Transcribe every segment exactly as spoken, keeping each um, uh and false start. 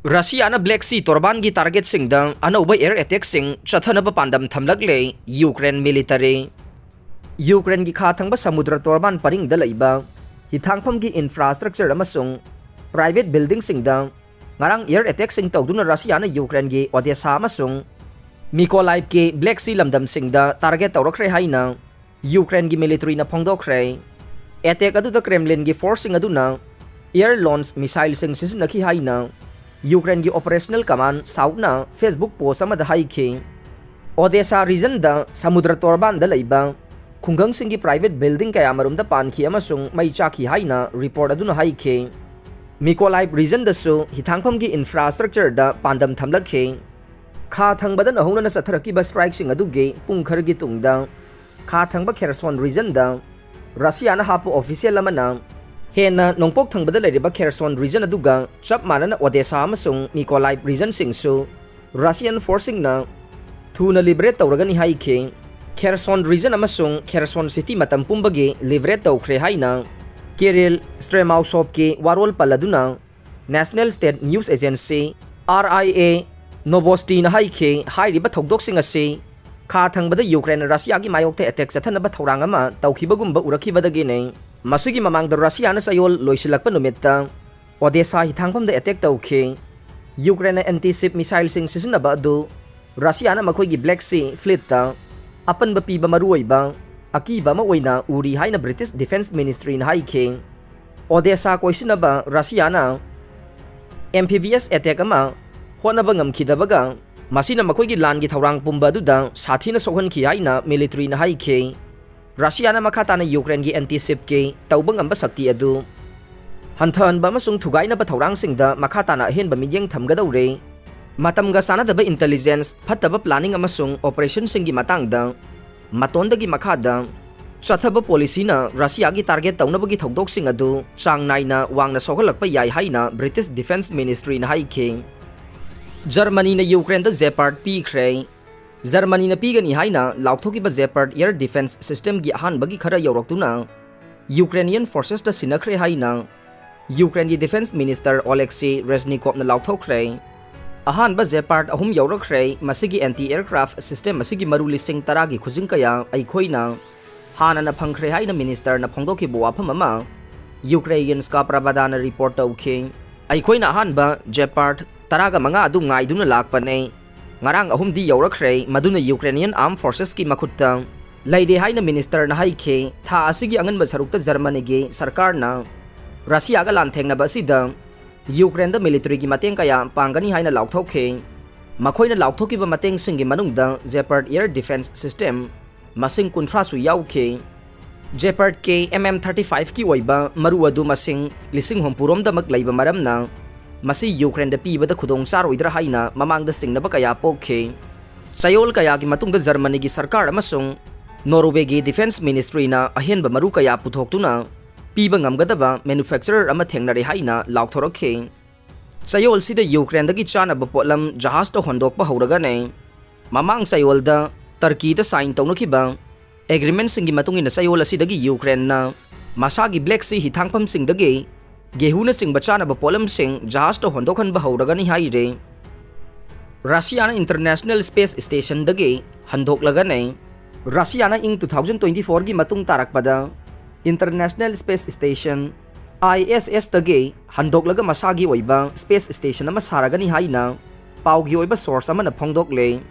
ꯔꯁꯤꯌꯥꯅ black ꯁꯤ ꯇꯣꯔꯕꯥꯟꯒꯤ ꯇꯥꯔꯒꯦꯠꯁꯤꯡꯗ ꯑꯅꯧꯕ air ꯑꯦꯇꯦꯛꯁꯤꯡ ꯆꯠꯊꯅꯕ ꯄꯥꯟꯗꯝ ꯊꯝꯂꯛꯂꯦ ꯌꯨꯀ꯭ꯔꯦꯟ ꯃꯤꯂꯤꯇꯔꯤ꯫ ꯌꯨꯀ꯭ꯔꯦꯟꯒꯤ ꯈꯥ ꯊꯪꯕ ꯁꯃꯨꯗ꯭ꯔ ꯇꯣꯔꯕꯥꯟ ꯄꯔꯤꯡꯗ ꯂꯩꯕ ꯍꯤꯊꯥꯡꯐꯝꯒꯤ ꯏꯟꯐ꯭ꯔꯥꯁ꯭ꯇ꯭ꯔꯛꯆꯔ ꯑꯃꯁꯨꯡ ꯄ꯭ꯔꯥꯏꯚꯦꯠ ꯕꯤꯜꯗꯤꯡꯁꯤꯡꯗ ꯉꯔꯥꯡ ꯑꯦꯌꯔ ꯑꯦꯇꯦꯛꯁꯤꯡ ꯇꯧꯗꯨꯅ ꯔꯁꯤꯌꯥꯅ ꯌꯨꯀ꯭ꯔꯦꯟꯒꯤ ꯑꯣꯗꯦꯁꯥ ꯑꯃꯁꯨꯡ ꯃꯤꯀꯣꯂꯥꯏꯚꯀꯤ ꯕ꯭ꯂꯦꯛ ꯁꯤ ꯂꯝꯗꯝꯁꯤꯡꯗ ꯇꯥꯔꯒꯦꯠ ꯇꯧꯔꯛꯈ꯭ꯔꯦ ꯍꯥꯏꯅ ꯌꯨꯀ꯭ꯔꯦꯟꯒꯤ ꯃꯤꯂꯤꯇꯔꯤꯅ ꯐꯣꯡꯗꯣꯛꯈ꯭ꯔꯦ꯫ ꯑꯦꯇꯦꯛ ꯑꯗꯨꯗ ꯀ꯭ꯔꯦꯝꯂꯤꯟꯒꯤ ꯐꯣꯔꯁꯁꯤꯡ ꯑꯗꯨꯅ ꯑꯦꯌꯔ ꯂꯣꯟꯁ ꯃꯤꯁꯥꯏꯜꯁꯤꯡ ꯁꯤꯖꯤꯟꯅꯈꯤ ꯍꯥꯏꯅ ꯌꯨꯀ꯭ꯔꯦꯟꯒꯤ ꯑꯣꯄꯔꯦꯁꯅꯦꯜ ꯀꯃꯥꯟ ꯁꯥꯎꯠꯅ ꯐꯦꯁꯕꯨꯛ ꯄꯣꯁ ꯑꯃꯗ ꯍꯥꯏꯈꯤ꯫ ꯑꯣꯗꯦꯁꯥ ꯔꯤꯖꯟꯗ ꯁꯃꯨꯗ꯭ꯔ ꯇꯣꯔꯕꯥꯟꯗ ꯂꯩꯕ ꯈꯨꯡꯒꯪꯁꯤꯡꯒꯤ ꯄ꯭ꯔꯥꯏꯚꯦꯠ ꯕꯤꯜꯗꯤꯡ ꯀꯌꯥꯃꯔꯨꯝꯗ ꯄꯥꯟꯈꯤ ꯑꯃꯁꯨꯡ ꯃꯩ ꯆꯥꯛꯈꯤ ꯍꯥꯏꯅ ꯔꯤꯄꯣꯔꯠ ꯑꯗꯨꯅ ꯍꯥꯏꯈꯤ꯫ ꯃꯤꯀꯣꯂꯥꯏꯚ ꯔꯤꯖꯟꯗꯁꯨ ꯍꯤꯊꯥꯡꯐꯝꯒꯤ ꯏꯟꯐ꯭ꯔꯥꯁ꯭ꯇ꯭ꯔꯛꯆꯔꯗ ꯄꯥꯟꯗꯝ ꯊꯝꯂꯛꯈꯤ꯫ ꯈꯥ ꯊꯪꯕꯗ ꯅꯧꯍꯧꯅꯅ ꯆꯠꯊꯔꯛꯈꯤꯕ ꯁ꯭ꯇ꯭ꯔꯥꯏꯛꯁꯤꯡ ꯑꯗꯨꯒꯤ ꯄꯨꯡ ꯈꯔꯒꯤ ꯇꯨꯡꯗ ꯈꯥ ꯊꯪꯕ ꯈꯦꯔꯁꯣꯟ ꯔꯤꯖꯟꯗ ꯔꯁꯤꯌꯥꯅ ꯍꯥꯞꯄ ꯑꯣꯐꯤꯁꯤꯌꯦꯜ ꯑꯃꯅ ꯍꯦꯟꯅ ꯅꯣꯡꯄꯣꯛ ꯊꯪꯕꯗ ꯂꯩꯔꯤꯕ ꯈꯦꯔꯁꯣꯟ ꯔꯤꯖꯟ ꯑꯗꯨꯒ ꯆꯞ ꯃꯥꯟꯅꯅ ꯑꯣꯗꯦꯁꯥ ꯑꯃꯁꯨꯡ ꯃꯤꯀꯣꯂꯥꯏꯚ ꯔꯤꯖꯟꯁꯤꯡꯁꯨ ꯔꯁꯤꯌꯟ ꯐꯣꯔꯁꯁꯤꯡꯅ ꯊꯨꯅ ꯂꯤꯕꯔꯦꯠ ꯇꯧꯔꯒꯅꯤ ꯍꯥꯏꯈꯤ꯫ ꯈꯦꯔꯁꯣꯟ ꯔꯤꯖꯟ ꯑꯃꯁꯨꯡ ꯈꯦꯔꯁꯣꯟ ꯁꯤꯇꯤ ꯃꯇꯝ ꯄꯨꯝꯕꯒꯤ ꯂꯤꯕꯔꯦꯠ ꯇꯧꯈ꯭ꯔꯦ ꯍꯥꯏꯅ ꯀꯤꯔꯤꯜ ꯁ꯭ꯇ꯭ꯔꯦꯃꯥꯎꯁꯣꯞꯀꯤ ꯋꯥꯔꯣꯜ ꯄꯜꯂꯗꯨꯅ national state news agency, R I A, ꯅꯣꯕꯣꯁꯇꯤꯅ ꯍꯥꯏꯈꯤ꯫ ꯍꯥꯏꯔꯤꯕ ꯊꯧꯗꯣꯛꯁꯤꯡ ꯑꯁꯤ ꯈꯥ ꯊꯪꯕꯗ ꯌꯨꯀ꯭ꯔꯦꯟꯅ ꯔꯁꯤꯌꯥꯒꯤ ꯃꯥꯌꯣꯛꯇ ꯑꯦꯇꯦꯛ ꯆꯠꯊꯅꯕ ꯊꯧꯔꯥꯡ ꯑꯃ ꯇꯧꯈꯤꯕꯒꯨꯝꯕ ꯎꯔꯛꯈꯤꯕꯗꯒꯤꯅꯤ꯫ ꯃꯁꯤꯒꯤ ꯃꯃꯥꯡꯗ ꯔꯁꯤꯌꯥꯅ ꯆꯌꯣꯜ ꯂꯣꯏꯁꯤꯜꯂꯛꯄ ꯅꯨꯃꯤꯠꯇ ꯑꯣꯗꯦꯁꯥ ꯍꯤꯊꯥꯡꯐꯝꯗ ꯑꯦꯇꯦꯛ ꯇꯧꯈꯤ꯫ ꯌꯨꯀ꯭ꯔꯦꯟꯅ ꯑꯦꯟꯇꯤ ꯁꯤꯞ ꯃꯤꯁꯥꯏꯜꯁꯤꯡ ꯁꯤꯖꯤꯟꯅꯕ ꯑꯗꯨ ꯔꯁꯤꯌꯥꯅ ꯃꯈꯣꯏꯒꯤ ꯕ꯭ꯂꯦꯛ ꯁꯤ ꯐ꯭ꯂꯤꯠꯇ ꯑꯄꯟꯕ ꯄꯤꯕ ꯃꯔꯨꯑꯣꯏꯕ ꯑꯀꯤꯕ ꯑꯃ ꯑꯣꯏꯅ ꯎꯔꯤ ꯍꯥꯏꯅ ꯕ꯭ꯔꯤꯇꯤꯁ ꯗꯤꯐꯦꯟꯁ ꯃꯤꯅꯤꯁꯇ꯭ꯔꯤꯅ ꯍꯥꯏꯈꯤ꯫ ꯑꯣꯗꯦꯁꯥ ꯀꯣꯏꯁꯤꯟꯅꯕ ꯔꯁꯤꯌꯥꯅ ꯑꯦꯝꯐꯤꯕꯤꯌꯁ ꯑꯦꯇꯦꯛ ꯑꯃ ꯍꯣꯠꯅꯕ ꯉꯝꯈꯤꯗꯕꯒ, ꯃꯁꯤꯅ ꯃꯈꯣꯏꯒꯤ ꯂꯥꯟꯒꯤ ꯊꯧꯔꯥꯡ ꯄꯨꯝꯕ ꯑꯗꯨꯗ ꯁꯥꯊꯤꯅ ꯁꯣꯛꯍꯟꯈꯤ ꯍꯥꯏꯅ ꯃꯤꯂꯤꯇ꯭ꯔꯤꯅ ꯍꯥꯏꯈꯤ꯫ ꯔꯁꯤꯌꯥꯅ ꯃꯈꯥ ꯇꯥꯅ ꯌꯨꯀ꯭ꯔꯦꯟꯒꯤ ꯑꯦꯟꯇꯤ ꯁꯤꯞꯀꯤ ꯇꯧꯕ ꯉꯝꯕ ꯁꯛꯇꯤ ꯑꯗꯨ ꯍꯟꯊꯍꯟꯕ ꯑꯃꯁꯨꯡ ꯊꯨꯒꯥꯏꯅꯕ ꯊꯧꯔꯥꯡꯁꯤꯡꯗ ꯃꯈꯥ ꯇꯥꯅ ꯑꯍꯦꯟꯕ ꯃꯤꯠꯌꯦꯡ ꯊꯝꯒꯗꯧꯔꯦ꯫ ꯃꯇꯝꯒ ꯆꯥꯟꯅꯗꯕ ꯏꯟꯇꯦꯂꯤꯖꯦꯟꯁ, ꯐꯠꯇꯕ ꯄ꯭ꯂꯥꯅꯤꯡ ꯑꯃꯁꯨꯡ ꯑꯣꯄꯔꯦꯁꯟꯁꯤꯡꯒꯤ ꯃꯇꯥꯡꯗ ꯃꯇꯣꯟꯗꯒꯤ ꯃꯈꯥꯗ ꯆꯠꯊꯕ ꯄꯣꯂꯤꯁꯤꯅ ꯔꯁꯤꯌꯥꯒꯤ ꯇꯥꯔꯒꯦꯠ ꯇꯧꯅꯕꯒꯤ ꯊꯧꯗꯣꯛꯁꯤꯡ ꯑꯗꯨ ꯆꯥꯡ ꯅꯥꯏꯅ ꯋꯥꯡꯅ ꯁꯣꯛꯍꯜꯂꯛꯄ ꯌꯥꯏ ꯍꯥꯏꯅ ꯕ꯭ꯔꯤꯇꯤꯁ ꯗꯤꯐꯦꯟꯁ ꯃꯤꯅꯤꯁꯇ꯭ꯔꯤꯅ ꯍꯥꯏꯈꯤ꯫ ꯖꯔꯃꯅꯤꯅ ꯌꯨꯀ꯭ꯔꯦꯟꯗ ꯖꯦꯄꯥꯔꯗ ꯄꯤꯈ꯭ꯔꯦ꯫ ꯖꯔꯃꯅꯤꯅ ꯄꯤꯒꯅꯤ ꯍꯥꯏꯅ ꯂꯥꯎꯊꯣꯛꯈꯤꯕ ꯖꯦꯄꯥꯔꯗ ꯑꯦꯌꯔ ꯗꯤꯐꯦꯟꯁ ꯁꯤꯁꯇꯦꯝꯒꯤ ꯑꯍꯥꯟꯕꯒꯤ ꯈꯔ ꯌꯧꯔꯛꯇꯨꯅ ꯌꯨꯀ꯭ꯔꯦꯅꯤꯌꯟ ꯐꯣꯔꯁꯦꯁꯇ ꯁꯤꯟꯅꯈ꯭ꯔꯦ ꯍꯥꯏꯅ ꯌꯨꯀ꯭ꯔꯦꯟꯒꯤ ꯗꯤꯐꯦꯟꯁ ꯃꯤꯅꯤꯁꯇꯔ ꯑꯣꯂꯦꯛꯁꯤ ꯔꯦꯖꯅꯤꯀꯣꯞꯅ ꯂꯥꯎꯊꯣꯛꯈ꯭ꯔꯦ꯫ ꯑꯍꯥꯟꯕ ꯖꯦꯄꯥꯔꯗ ꯑꯍꯨꯝ ꯌꯧꯔꯛꯈ꯭ꯔꯦ꯫ ꯃꯁꯤꯒꯤ ꯑꯦꯟꯇꯤ ꯑꯦꯌꯔꯀ꯭ꯔꯥꯐ ꯁꯤꯁꯇꯦꯝ ꯑꯁꯤꯒꯤ ꯃꯔꯨ ꯂꯤꯁꯤꯡ ꯇꯔꯥꯒꯤ ꯈꯨꯖꯤꯡ ꯀꯌꯥ ꯑꯩꯈꯣꯏꯅ ꯍꯥꯟꯅꯅ ꯐꯪꯈ꯭ꯔꯦ ꯍꯥꯏꯅ ꯃꯤꯅꯤꯁꯇꯔꯅ ꯐꯣꯡꯗꯣꯛꯈꯤꯕ ꯋꯥꯐꯝ ꯑꯃ ꯌꯨꯀ꯭ꯔꯦꯌꯟꯁꯀꯥ ꯄ꯭ꯔꯕꯥꯗꯥꯅ ꯔꯤꯄꯣꯔꯠ ꯇꯧꯈꯤ꯫ ꯑꯩꯈꯣꯏꯅ ꯑꯍꯥꯟꯕ ꯖꯦꯄꯥꯔꯗ ꯇꯔꯥꯒ ꯃꯉꯥ ꯑꯗꯨ ꯉꯥꯏꯗꯨꯅ ꯂꯥꯛꯄꯅꯦ꯫ ꯉꯔꯥꯡ ꯑꯍꯨꯝꯗꯤ ꯌꯧꯔꯛꯈ꯭ꯔꯦ, ꯃꯗꯨꯅ ꯌꯨꯀ꯭ꯔꯦꯅꯤꯌꯟ ꯑꯥꯔꯝ ꯐꯣꯔꯁꯦꯁꯀꯤ ꯃꯈꯨꯠꯇ ꯂꯩꯔꯦ ꯍꯥꯏꯅ ꯃꯤꯅꯤꯁꯇꯔꯅ ꯍꯥꯏꯈꯤ꯫ ꯊꯥ ꯑꯁꯤꯒꯤ ꯑꯉꯟꯕ ꯁꯔꯨꯛꯇ ꯖꯔꯃꯅꯤꯒꯤ ꯁꯔꯀꯥꯔꯅ ꯔꯁꯤꯌꯥꯒ ꯂꯥꯟꯊꯦꯡꯅꯕ ꯑꯁꯤꯗ ꯌꯨꯀ꯭ꯔꯦꯟꯗ ꯃꯤꯂꯤꯇꯔꯤꯒꯤ ꯃꯇꯦꯡ ꯀꯌꯥ ꯄꯥꯡꯒꯅꯤ ꯍꯥꯏꯅ ꯂꯥꯎꯊꯣꯛꯈꯤ꯫ ꯃꯈꯣꯏꯅ ꯂꯥꯎꯊꯣꯛꯈꯤꯕ ꯃꯇꯦꯡꯁꯤꯡꯒꯤ ꯃꯅꯨꯡꯗ ꯖꯦꯄꯥꯔꯗ ꯑꯦꯌꯔ ꯗꯤꯐꯦꯟꯁ ꯁꯤꯁꯇꯦꯝ ꯃꯁꯤꯡ ꯀꯨꯟꯊ꯭ꯔꯥꯁꯨ ꯌꯥꯎꯈꯤ꯫ ꯖꯦꯄꯥꯔꯗ ꯀꯦ ꯑꯦꯝ ꯑꯦꯝ ꯊꯥꯔꯇꯤ ꯐꯥꯏꯚꯀꯤ ꯑꯣꯏꯕ ꯃꯔꯨ ꯑꯗꯨ ꯃꯁꯤꯡ ꯂꯤꯁꯤꯡ ꯍꯨꯝꯐꯨꯔꯣꯝꯗꯃꯛ ꯂꯩꯕ ꯃꯔꯝꯅ ꯃꯁꯤ ꯌꯨꯀ꯭ꯔꯦꯟꯗ ꯄꯤꯕꯗ ꯈꯨꯗꯣꯡ ꯆꯥꯔꯣꯏꯗ꯭ꯔꯥ ꯍꯥꯏꯅ ꯃꯃꯥꯡꯗ ꯆꯤꯡꯅꯕ ꯀꯌꯥ ꯄꯣꯛꯈꯤ꯫ ꯆꯌꯣꯜ ꯀꯌꯥꯒꯤ ꯃꯇꯨꯡꯗ ꯖꯔꯃꯅꯤꯒꯤ ꯁꯔꯀꯥꯔ ꯑꯃꯁꯨꯡ ꯅꯣꯔꯋꯦꯒꯤ ꯗꯤꯐꯦꯟꯁ ꯃꯤꯅꯤꯁꯇ꯭ꯔꯤꯅ ꯑꯍꯦꯟꯕ ꯃꯔꯨ ꯀꯌꯥ ꯄꯨꯊꯣꯛꯇꯨꯅ ꯄꯤꯕ ꯉꯝꯒꯗꯕ ꯃꯦꯅꯨꯐꯦꯛꯆꯔꯔ ꯑꯃ ꯊꯦꯡꯅꯔꯦ ꯍꯥꯏꯅ ꯂꯥꯎꯊꯣꯔꯛꯈꯤ꯫ ꯆꯌꯣꯜꯁꯤꯗ ꯌꯨꯀ꯭ꯔꯦꯟꯗꯒꯤ ꯆꯥꯅꯕ ꯄꯣꯠꯂꯝ ꯖꯍꯥꯖꯇ ꯍꯣꯟꯗꯣꯛꯄ ꯍꯧꯔꯒꯅꯤ꯫ ꯃꯃꯥꯡ ꯆꯌꯣꯜꯗ ꯇꯔꯀꯤꯗ ꯁꯥꯏꯟ ꯇꯧꯅꯈꯤꯕ ꯑꯦꯒ꯭ꯔꯤꯃꯦꯟꯁꯤꯡꯒꯤ ꯃꯇꯨꯡ ꯏꯟꯅ ꯆꯌꯣꯜ ꯑꯁꯤꯗꯒꯤ ꯌꯨꯀ꯭ꯔꯦꯟꯅ ꯃꯁꯥꯒꯤ ꯕ꯭ꯂꯦꯛ ꯁꯤ ꯍꯤꯊꯥꯡꯐꯝꯁꯤꯡꯗꯒꯤ ꯒꯦꯍꯨꯅꯆꯤꯡꯕ ꯆꯥꯅꯕ ꯄꯣꯠꯂꯝꯁꯤꯡ ꯖꯍꯥꯖꯇ ꯍꯣꯟꯗꯣꯛꯍꯟꯕ ꯍꯧꯔꯒꯅꯤ ꯍꯥꯏꯔꯤ꯫ ꯔꯁꯤꯌꯥꯅ ꯏꯟꯇꯔꯅꯦꯁꯅꯦꯜ ꯁ꯭ꯄꯦꯁ ꯁ꯭ꯇꯦꯁꯟꯗꯒꯤ ꯍꯟꯗꯣꯛꯂꯒꯅꯤ꯫ ꯔꯁꯤꯌꯥꯅ ꯏꯪ ꯇꯨ ꯊꯥꯎꯖꯟ ꯇ꯭ꯋꯦꯟꯇꯤ ꯐꯣꯔꯒꯤ ꯃꯇꯨꯡ ꯇꯥꯔꯛꯄꯗ ꯏꯟꯇꯔꯅꯦꯁꯅꯦꯜ ꯁ꯭ꯄꯦꯁ ꯁ꯭ꯇꯦꯁꯟ, ꯑꯥꯏ ꯑꯦꯁ ꯑꯦꯁꯇꯒꯤ ꯍꯟꯗꯣꯛꯂꯒ ꯃꯁꯥꯒꯤ ꯑꯣꯏꯕ ꯁ꯭ꯄꯦꯁ ꯁ꯭ꯇꯦꯁꯟ ꯑꯃ ꯁꯥꯔꯒꯅꯤ ꯍꯥꯏꯅ ꯄꯥꯎꯒꯤ ꯑꯣꯏꯕ ꯁꯣꯔꯁ ꯑꯃꯅ ꯐꯣꯡꯗꯣꯛꯂꯦ꯫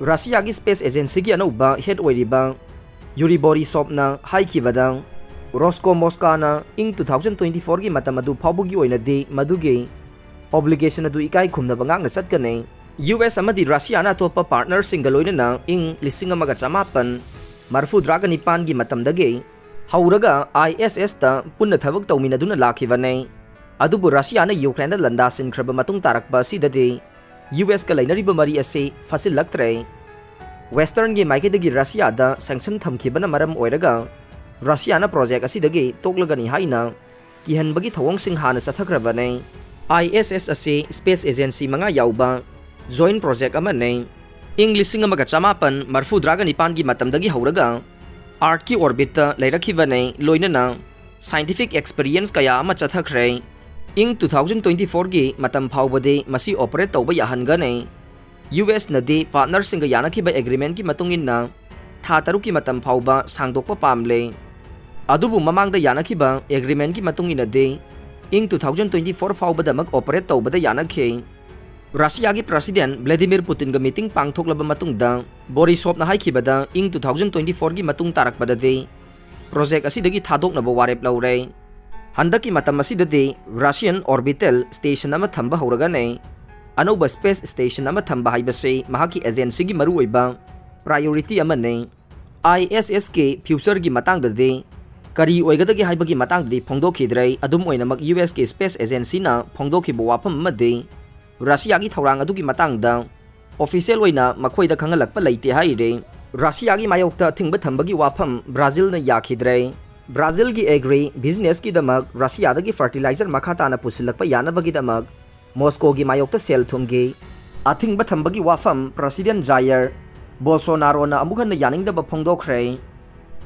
ꯔꯁꯤꯌꯥꯒꯤ ꯁ꯭ꯄꯦꯁ ꯑꯦꯖꯦꯟꯁꯤꯒꯤ ꯑꯅꯧꯕ ꯍꯦꯗ ꯑꯣꯏꯔꯤꯕ ꯌꯨꯔꯤ ꯕꯣꯔꯤꯁꯣꯞꯅ ꯍꯥꯏꯈꯤꯕꯗ, ꯔꯣꯁꯀꯣꯃꯣꯁꯀꯥꯅ ꯏꯪ ꯇꯨ ꯊꯥꯎꯖꯟ ꯇ꯭ꯋꯦꯟꯇꯤ ꯐꯣꯔꯒꯤ ꯃꯇꯝ ꯑꯗꯨ ꯐꯥꯎꯕꯒꯤ ꯑꯣꯏꯅꯗꯤ ꯃꯗꯨꯒꯤ ꯑꯣꯕ꯭ꯂꯤꯒꯦꯁꯟ ꯑꯗꯨ ꯏꯀꯥꯏ ꯈꯨꯝꯅꯕ ꯉꯥꯛꯅ ꯆꯠꯀꯅꯤ꯫ ꯌꯨ ꯑꯦꯁ ꯑꯃꯗꯤ ꯔꯁꯤꯌꯥꯅ ꯑꯇꯣꯞꯄ ꯄꯥꯔꯠꯅꯔꯁꯤꯡꯒ ꯂꯣꯏꯅꯅ ꯏꯪ ꯂꯤꯁꯤꯡ ꯑꯃꯒ ꯆꯃꯥꯄꯟ ꯃꯔꯐꯨꯇꯔꯥꯒ ꯅꯤꯄꯥꯟꯒꯤ ꯃꯇꯝꯗꯒꯤ ꯍꯧꯔꯒ ꯑꯥꯏ ꯑꯦꯁ ꯑꯦꯁꯇ ꯄꯨꯟꯅ ꯊꯕꯛ ꯇꯧꯃꯤꯟꯅꯗꯨꯅ ꯂꯥꯛꯈꯤꯕꯅꯤ꯫ ꯑꯗꯨꯕꯨ ꯔꯁꯤꯌꯥꯅ ꯌꯨꯀ꯭ꯔꯦꯟꯗ ꯂꯥꯟꯗꯥꯁꯤꯟꯈ꯭ꯔꯕ ꯃꯇꯨꯡ ꯇꯥꯔꯛꯄ ꯑꯁꯤꯗꯗꯤ ꯌꯨ ꯑꯦꯁꯀ ꯂꯩꯅꯔꯤꯕ ꯃꯔꯤ ꯑꯁꯤ ꯐꯠꯆꯤꯜꯂꯛꯇ꯭ꯔꯦ꯫ ꯋꯦꯁꯇꯔꯟꯒꯤ ꯃꯥꯏꯀꯩꯗꯒꯤ ꯔꯁꯤꯌꯥꯗ ꯁꯦꯡꯁꯟ ꯊꯝꯈꯤꯕꯅ ꯃꯔꯝ ꯑꯣꯏꯔꯒ ꯔꯁꯤꯌꯥꯅ ꯄ꯭ꯔꯣꯖꯦꯛ ꯑꯁꯤꯗꯒꯤ ꯇꯣꯛꯂꯒꯅꯤ ꯍꯥꯏꯅ ꯀꯤꯍꯟꯕꯒꯤ ꯊꯧꯑꯣꯡꯁꯤꯡ ꯍꯥꯟꯅ ꯆꯠꯊꯈ꯭ꯔꯕꯅꯤ꯫ ꯑꯥꯏ ꯑꯦꯁ ꯑꯦꯁ ꯑꯁꯤ ꯁ꯭ꯄꯦꯁ ꯑꯦꯖꯦꯟꯁꯤ ꯃꯉꯥ ꯌꯥꯎꯕ ꯖꯣꯏꯟ ꯄ꯭ꯔꯣꯖꯦꯛ ꯑꯃꯅꯤ꯫ ꯏꯪ ꯂꯤꯁꯤꯡ ꯑꯃꯒ ꯆꯃꯥꯄꯟ ꯃꯔꯐꯨꯇꯔꯥꯒ ꯅꯤꯄꯥꯟꯒꯤ ꯃꯇꯝꯗꯒꯤ ꯍꯧꯔꯒ ꯑꯥꯔꯠꯀꯤ ꯑꯣꯔꯕꯤꯠꯇ ꯂꯩꯔꯛꯈꯤꯕꯅꯤ, ꯂꯣꯏꯅꯅ scientific experience ꯀꯌꯥ ꯑꯃ ꯆꯠꯊꯈ꯭ꯔꯦ꯫ ꯏꯪ two thousand twenty fourꯒꯤ ꯃꯇꯝ ꯐꯥꯎꯕꯗꯤ ꯃꯁꯤ operate ꯇꯧꯕ ꯌꯥꯍꯟꯒꯅꯤ꯫ ꯌꯨ ꯑꯦꯁꯅꯗꯤ partnerꯁꯤꯡꯒ ꯌꯥꯅꯈꯤꯕ agreementꯀꯤ ꯃꯇꯨꯡ ꯏꯟꯅ ꯊꯥ ꯇꯔꯨꯛꯀꯤ ꯃꯇꯝ ꯐꯥꯎꯕ ꯁꯥꯡꯗꯣꯛꯄ ꯄꯥꯝꯂꯦ꯫ ꯑꯗꯨꯕꯨ ꯃꯃꯥꯡꯗ ꯌꯥꯅꯈꯤꯕ agreementꯀꯤ ꯃꯇꯨꯡ ꯏꯟꯅꯗꯤ ꯏꯪ two thousand twenty four ꯐꯥꯎꯕꯗꯃꯛ operate ꯇꯧꯕꯗ ꯌꯥꯅꯈꯤ꯫ ꯔꯁꯤꯌꯥꯒꯤ President Vladimir Putinꯒ meeting ꯄꯥꯡꯊꯣꯛꯂꯕ ꯃꯇꯨꯡꯗ ꯕꯣꯔꯤꯁꯣꯞꯅ ꯍꯥꯏꯈꯤꯕꯗ ꯏꯪ two thousand twenty fourꯒꯤ ꯃꯇꯨꯡ ꯇꯥꯔꯛꯄꯗꯗꯤ project ꯑꯁꯤꯗꯒꯤ ꯊꯥꯗꯣꯛꯅꯕ ꯋꯥꯔꯦꯞ ꯂꯧꯔꯦ꯫ ꯍꯟꯗꯛꯀꯤ ꯃꯇꯝ ꯑꯁꯤꯗꯗꯤ Russian orbital station ꯑꯃ ꯊꯝꯕ ꯍꯧꯔꯒꯅꯤ꯫ ꯑꯅꯧꯕ space station ꯑꯃ ꯊꯝꯕ ꯍꯥꯏꯕꯁꯤ ꯃꯍꯥꯛꯀꯤ agencyꯒꯤ ꯃꯔꯨꯑꯣꯏꯕ priority ꯑꯃꯅꯤ꯫ ISSꯀꯤ futureꯒꯤ ꯃꯇꯥꯡꯗꯗꯤ ꯀꯔꯤ ꯑꯣꯏꯒꯗꯒꯦ ꯍꯥꯏꯕꯒꯤ ꯃꯇꯥꯡꯗꯗꯤ ꯐꯣꯡꯗꯣꯛꯈꯤꯗ꯭ꯔꯦ꯫ ꯑꯗꯨꯝ ꯑꯣꯏꯅꯃꯛ ꯌꯨ ꯑꯦꯁꯀꯤ space agencyꯅ ꯐꯣꯡꯗꯣꯛꯈꯤꯕ ꯋꯥꯐꯝ ꯑꯃꯗꯤ ꯔꯁꯤꯌꯥꯒꯤ ꯊꯧꯔꯥꯡ ꯑꯗꯨꯒꯤ ꯃꯇꯥꯡꯗ official ꯑꯣꯏꯅ ꯃꯈꯣꯏꯗ ꯈꯪꯍꯜꯂꯛꯄ ꯂꯩꯇꯦ ꯍꯥꯏꯔꯤ꯫ ꯔꯁꯤꯌꯥꯒꯤ ꯃꯥꯌꯣꯛꯇ ꯑꯊꯤꯡꯕ ꯊꯝꯕꯒꯤ ꯋꯥꯐꯝ ꯕ꯭ꯔꯥꯖꯤꯜꯅ ꯌꯥꯈꯤꯗ꯭ꯔꯦ꯫ ꯕ꯭ꯔꯥꯖꯤꯜꯒꯤ agri businessꯀꯤꯗꯃꯛ ꯔꯁꯤꯌꯥꯗꯒꯤ fertilizer ꯃꯈꯥ ꯇꯥꯅ ꯄꯨꯁꯤꯜꯂꯛꯄ ꯌꯥꯅꯕꯒꯤꯗꯃꯛ ꯃꯣꯁꯀꯣꯒꯤ ꯃꯥꯌꯣꯛꯇ ꯁꯦꯜ ꯊꯨꯝꯒꯤ ꯑꯊꯤꯡꯕ ꯊꯝꯕꯒꯤ ꯋꯥꯐꯝ President Jair Bolsonaroꯅ ꯑꯃꯨꯛ ꯍꯟꯅ ꯌꯥꯅꯤꯡꯗꯕ ꯐꯣꯡꯗꯣꯛꯈ꯭ꯔꯦ꯫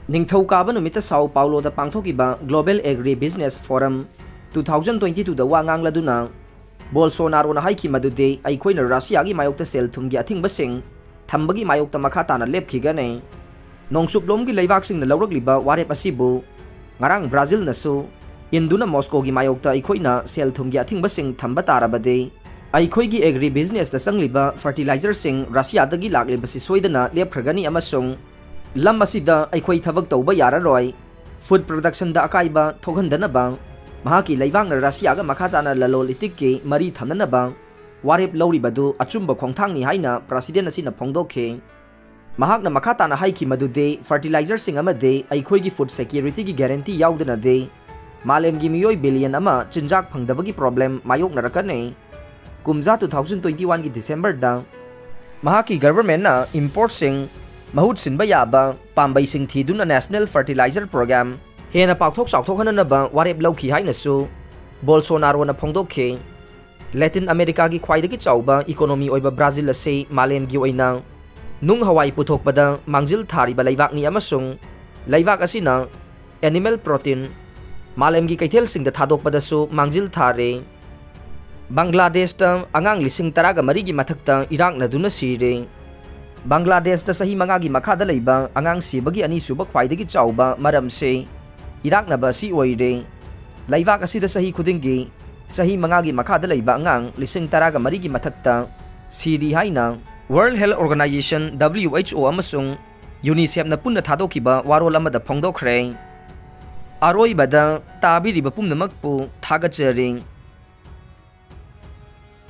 ꯅꯤꯡꯊꯧꯀꯥꯕ ꯅꯨꯃꯤꯠꯇ ꯁꯥꯎ ꯄꯥꯎꯂꯣꯗ ꯄꯥꯡꯊꯣꯛꯈꯤꯕ Global Agri Business Forum two thousand twenty twoꯗ ꯋꯥ ꯉꯥꯡꯂꯗꯨꯅ ꯕꯣꯜꯁꯣꯅꯥꯔꯣꯅ ꯍꯥꯏꯈꯤ ꯃꯗꯨꯗꯤ ꯑꯩꯈꯣꯏꯅ ꯔꯁꯤꯌꯥꯒꯤ ꯃꯥꯌꯣꯛꯇ ꯁꯦꯜ ꯊꯨꯝꯒꯤ ꯑꯊꯤꯡꯕꯁꯤꯡ ꯊꯝꯕꯒꯤ ꯃꯥꯌꯣꯛꯇ ꯃꯈꯥ ꯇꯥꯅ ꯂꯦꯞꯈꯤꯒꯅꯤ꯫ ꯅꯣꯡꯆꯨꯞꯂꯣꯝꯒꯤ ꯂꯩꯕꯥꯛꯁꯤꯡꯅ ꯂꯧꯔꯛꯂꯤꯕ ꯋꯥꯔꯦꯞ ꯑꯁꯤꯕꯨ ꯉꯔꯥꯡ ꯕ꯭ꯔꯥꯖꯤꯜꯅꯁꯨ ꯏꯟꯗꯨꯅ ꯃꯣꯁꯀꯣꯒꯤ ꯃꯥꯌꯣꯛꯇ ꯑꯩꯈꯣꯏꯅ ꯁꯦꯜ ꯊꯨꯝꯒꯤ ꯑꯊꯤꯡꯕꯁꯤꯡ ꯊꯝꯕ ꯇꯥꯔꯕꯗꯤ ꯑꯩꯈꯣꯏꯒꯤ agri businessꯇ ꯆꯪꯂꯤꯕ fertilizerꯁꯤꯡ ꯔꯁꯤꯌꯥꯗꯒꯤ ꯂꯥꯛꯂꯤꯕꯁꯤ ꯁꯣꯏꯗꯅ ꯂꯦꯞꯈ꯭ꯔꯒꯅꯤ ꯑꯃꯁꯨꯡ ꯂꯝ ꯑꯁꯤꯗ ꯑꯩꯈꯣꯏ ꯊꯕꯛ ꯇꯧꯕ ꯌꯥꯔꯔꯣꯏ꯫ Food productionꯗ ꯑꯀꯥꯏꯕ ꯊꯣꯛꯍꯟꯗꯅꯕ ꯃꯍꯥꯛꯀꯤ ꯂꯩꯕꯥꯛꯅ ꯔꯁꯤꯌꯥꯒ ꯃꯈꯥ ꯇꯥꯅ ꯂꯂꯣꯟ ꯏꯇꯤꯛꯀꯤ ꯃꯔꯤ ꯊꯝꯅꯅꯕ ꯋꯥꯔꯦꯞ ꯂꯧꯔꯤꯕꯗꯨ ꯑꯆꯨꯝꯕ ꯈꯣꯡꯊꯥꯡꯅꯤ ꯍꯥꯏꯅ President ꯑꯁꯤꯅ ꯐꯣꯡꯗꯣꯛꯈꯤ꯫ ꯃꯍꯥꯛꯅ ꯃꯈꯥ ꯇꯥꯅ ꯍꯥꯏꯈꯤ ꯃꯗꯨꯗꯤ fertilizerꯁꯤꯡ ꯑꯃꯗꯤ ꯑꯩꯈꯣꯏꯒꯤ food securityꯒꯤ guarantee ꯌꯥꯎꯗꯅꯗꯤ ꯃꯥꯂꯦꯝꯒꯤ ꯃꯤꯑꯣꯏ billion ꯑꯃ ꯆꯤꯟꯖꯥꯛ ꯐꯪꯗꯕꯒꯤ problem ꯃꯥꯌꯣꯛꯅꯔꯛꯀꯅꯤ꯫ ꯀꯨꯝꯖꯥ two thousand twenty oneꯒꯤ Decemberꯗ ꯃꯍꯥꯛꯀꯤ governmentꯅ importꯁꯤꯡ ꯃꯍꯨꯠ ꯁꯤꯟꯕ ꯌꯥꯕ ꯄꯥꯝꯕꯩꯁꯤꯡ ꯊꯤꯗꯨꯅ National Fertilizer Program ꯍꯦꯟꯅ ꯄꯥꯛꯊꯣꯛ ꯆꯥꯎꯊꯣꯛꯍꯟꯅꯅꯕ ꯋꯥꯔꯦꯞ ꯂꯧꯈꯤ ꯍꯥꯏꯅꯁꯨ ꯕꯣꯜꯁꯣꯅꯥꯔꯣꯅ ꯐꯣꯡꯗꯣꯛꯈꯤ꯫ Latin Americaꯒꯤ ꯈ꯭ꯋꯥꯏꯗꯒꯤ ꯆꯥꯎꯕ economy ꯑꯣꯏꯕ ꯕ꯭ꯔꯥꯖꯤꯜ ꯑꯁꯤ ꯃꯥꯂꯦꯝꯒꯤ ꯑꯣꯏꯅ ꯅꯨꯡ ꯍꯋꯥꯏ ꯄꯨꯊꯣꯛꯄꯗ ꯃꯥꯡꯖꯤꯜ ꯊꯥꯔꯤꯕ ꯂꯩꯕꯥꯛꯅꯤ ꯑꯃꯁꯨꯡ ꯂꯩꯕꯥꯛ ꯑꯁꯤꯅ animal protein, ꯃꯥꯂꯦꯝꯒꯤ ꯀꯩꯊꯦꯜꯁꯤꯡꯗ ꯊꯥꯗꯣꯛꯄꯗꯁꯨ ꯃꯥꯡꯖꯤꯜ ꯊꯥꯔꯦ꯫ ꯕꯪꯒ꯭ꯂꯥꯗꯦꯁꯇ ꯑꯉꯥꯡ ꯂꯤꯁꯤꯡ ꯇꯔꯥꯒ ꯃꯔꯤꯒꯤ ꯃꯊꯛꯇ ꯏꯔꯥꯛꯅꯗꯨꯅ ꯁꯤꯔꯦ꯫ ꯕꯪꯒ꯭ꯂꯥꯗꯦꯁꯇ ꯆꯍꯤ ꯃꯉꯥꯒꯤ ꯃꯈꯥꯗ ꯂꯩꯕ ꯑꯉꯥꯡ ꯁꯤꯕꯒꯤ ꯑꯅꯤꯁꯨꯕ ꯈ꯭ꯋꯥꯏꯗꯒꯤ ꯆꯥꯎꯕ ꯃꯔꯝꯁꯦ ꯏꯔꯥꯛꯅꯕ ꯑꯁꯤ ꯑꯣꯏꯔꯦ꯫ ꯂꯩꯕꯥꯛ ꯑꯁꯤꯗ ꯆꯍꯤ ꯈꯨꯗꯤꯡꯒꯤ ꯆꯍꯤ ꯃꯉꯥꯒꯤ ꯃꯈꯥꯗ ꯂꯩꯕ ꯑꯉꯥꯡ ꯂꯤꯁꯤꯡ ꯇꯔꯥꯒ ꯃꯔꯤꯒꯤ ꯃꯊꯛꯇ ꯁꯤꯔꯤ ꯍꯥꯏꯅ World Health Organization, W H O, ꯑꯃꯁꯨꯡ UNICEFꯅ ꯄꯨꯟꯅ ꯊꯥꯗꯣꯛꯈꯤꯕ ꯋꯥꯔꯣꯜ ꯑꯃꯗ ꯐꯣꯡꯗꯣꯛꯈ꯭ꯔꯦ꯫ ꯑꯔꯣꯏꯕꯗ ꯇꯥꯕꯤꯔꯤꯕ ꯄꯨꯝꯅꯃꯛꯄꯨ ꯊꯥꯒꯠꯆꯔꯤ꯫